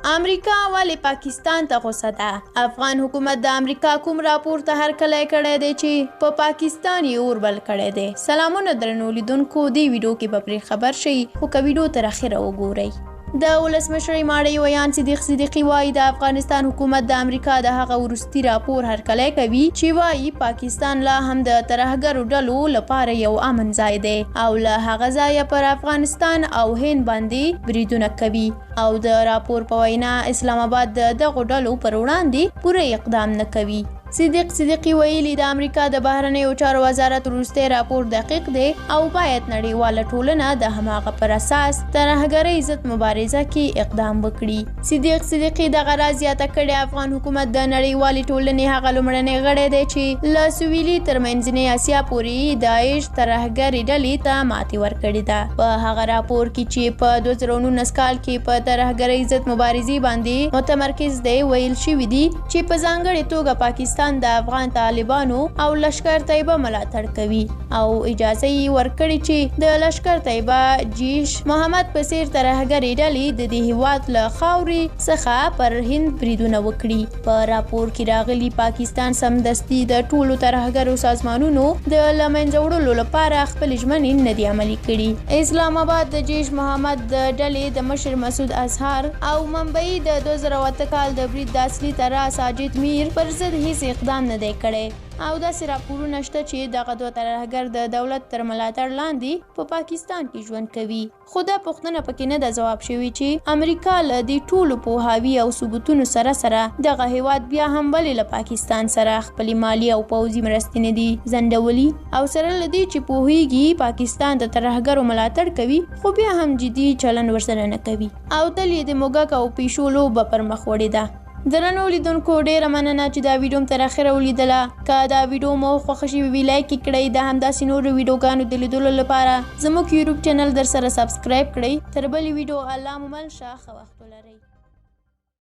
امریکا ولې پاکستان ته غوسه ده؟ افغان حکومت د امریکا کوم راپور ته هرکلی کړی دی چې په پاکستان یې اور بل کړی دی؟ سلامونه درنو لیدونکو، دې ویډیو کې به پرې خبر شئ، خو که ویډیو تر اخره وګورئ. د ولسمشرۍ ماڼۍ ویاند صدیق صدیقي وايي، د افغانستان حکومت د امریکا د هغه وروستي راپور هرکلی کوي چې وايي پاکستان لا هم د ترهګرو ډلو لپاره یو امن ځای دی او له هغه ځایه پر افغانستان او هند باندې بریدونه کوي. او د راپور په وینا اسلام آباد د دغو ډلو پر وړاندې پوره اقدام نه کوي. صدیق صدیقي ویلي، د امریکا د بهرنیو چارو وزارت وروستی راپور دقیق دی او باید نړیواله ټولنه د هماغه پر اساس ترهګرۍ ضد مبارزه کې اقدام وکړي. صدیق صدیقي دغه راز زیاته کړې، افغان حکومت د نړیوالې ټولنې هغه لومړنی غړی دی چې له سویلي تر منځنۍ اسیا پورې داعش ترهګرې ډلې ته ماتې ورکړې ده. په هغه راپور کې چې په 2019 کال کې په ترهګرۍ ضد مبارزې باندې متمرکز دی، ویل شوي دي چې په ځانګړې توګه پاکستان د افغان طالبانو او لشکر طیبه ملاتړ کوي او اجازه یې ورکړې چې د لشکر طیبه، جیش محمد په څیر ترهګرې ډلې د دې هیواد له خاورې څخه پر هند بریدونه وکړي. په راپور کې راغلي، پاکستان سمدستي د ټولو ترهګرو سازمانونو د له منځه وړلو لپاره خپلې ژمنې نه دي عملي کړي. اسلام آباد د جیش محمد د ډلې د مشر مسعود اظهر او ممبئی د 2008 کال د برید د اصلي طراح ساجد میر پر ضد هیڅ اقدام نه دی کړی او داسې راپورونه شته چې دغه دوه ترهګر د دولت تر ملاتړ لاندې په پاکستان کې ژوند کوي. خو دا پوښتنه پکې نه ده ځواب شوې چې امریکا له دې ټولو پوهاوي او ثبوتونو سره سره دغه هیواد بیا هم ولې له پاکستان سره خپلې مالي او پوځي مرستې نه دي ځنډولي او سره له دې چې پوهیږي پاکستان د ترهګرو ملاتړ کوي، خو بیا هم جدي چلن ورسره نه کوي او تل یې د موږک او پیشو لوبه پر مخ وړې ده. درنو لیدونکو، ډیره مننه چې دا ویډیو تر اخره ولیدله. که دا ویډیو مو خوښه شوې وي لایک یې کړئ. د همداسې نورو ویډیوګانو د لیدلو لپاره زموږ یوټیوب چینل در سره سبسکرایب کړئ. تر بلې ویډیو الله مو مل شه، ښه وخت ولرئ.